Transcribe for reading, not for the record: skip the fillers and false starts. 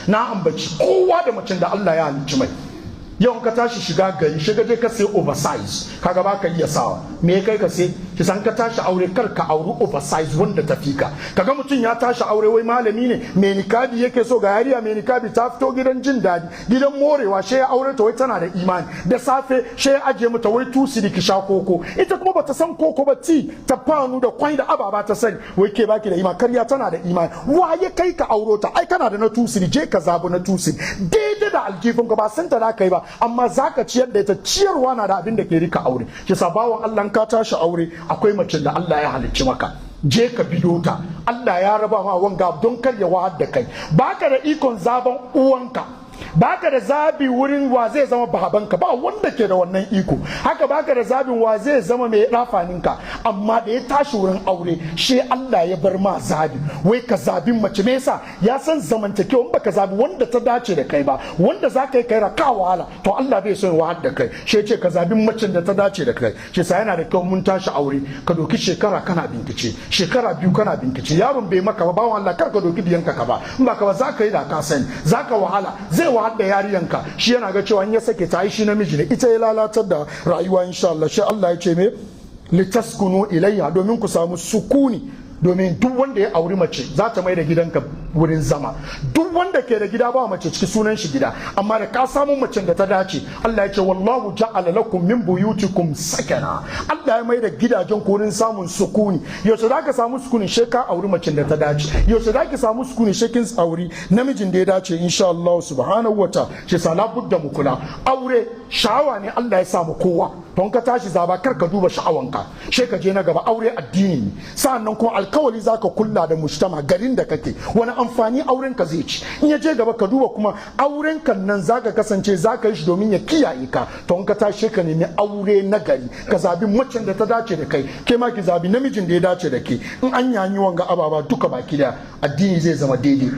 Na ambaci kowa da macen da Allah ya halicci mai. Yau ka tashi shiga gari, shiga je ka sai oversize, kaga ba ka iya sawa. Me ya kai ka sai ki san ka tashi aure, kar ka auri oversize wanda ta fi ka. Kaga mutum ya tashi aure, wai malami ne, mai nikabi yake so. Ga yariya mai nikabi ta fito gidan jin daɗi, gidan morewa, she ya aure ta, wai tana da imani. Da safe she ya ajiye mata wai 2 cedi, ki sha koko. Ita kuma bata san koko ba, ti ta fanu da kwai da ababa ta sani. Wai ke baki da imani? Karya, tana da imani. Wa ya kai ka auro ta? Ai kana da na 2 cedi, je ka zabu na 2 cedi daidai da aljifin ka. Ba san ta da kai ba, amma zaka ciyar da ita. Ciyarwa na da abin da ke rika aure. Shi sabawan Allah, ka tashi aure, akwai mace da Allah ya halicci maka, je ka biyo ta. Allah ya raba ma wanga don kar ya wahar da kai. Baka da ikon zaben uwanka, baka da zabi wurin wa zai zama babanka, ba wanda ke da wannan iko. Haka baka da zabin wa zai zama mai rafaninka. Amma da ya tashi wurin aure, shi Allah ya bar ma zabi, wai ka zabi mace. Me yasa? Ya san zamantakewa, in baka zabi wanda ta dace da kai ba, wanda za ka yi kai ka wahala. To Allah bai son wahal da kai, shi ce ka zabi macen da ta dace da kai. Shi sa yana da kyau mun tashi aure, ka doki shekara kana bincike, shekara 2 kana bincike. Yaron bai maka ba, bawan Allah, kar ka doki diyanka ka ba. In ba ka ba, za ka yi da ka sani, za ka wahala, zai wahal da yariyanka. Shi yana ga cewa in ya sake ta yi, shi namiji ne, ita ya lalatar da rayuwa insha Allah. Shi Allah ya ce me? Litaskunu ilayha, domin ku samu sukuni. Domin duk wanda ya auri mace, za ta mai da gidanka wurin zama. Duk wanda ke da gida ba mace ciki, sunan shi gida. Amma da ka samu macen da ta dace, Allah ya ce wallahu ja'ala lakum min buyutikum sakana. Allah ya mai da gidajen ku wurin samun sukuni. Yaushe za ka samu sukuni? She ka auri macen da ta dace. Yaushe za ki samu sukuni? She kin auri namijin da ya dace insha Allah subhanahu wa ta'ala. Shi sa labudda mu kula, aure sha'awa ne Allah ya samu kowa. Don ka tashi zaba, kar ka duba sha'awanka, she ka je na gaba. Aure addini ne. Sa'annan kuma alkawali zaka kulla da mujtama, garin da kake. Wani amfani auren ka zai ci in ya je gaba? Ka duba kuma auren kan nan zaka kasance zaka yi shi domin ya kiyaye ka. To in ka tashi, ka nemi aure na gari, ka zabi macen da ta dace da kai, ke ma ki zabi namijin da ya dace da ke. In an yanyi wanga ababa duka baki da, addini zai zama daidai.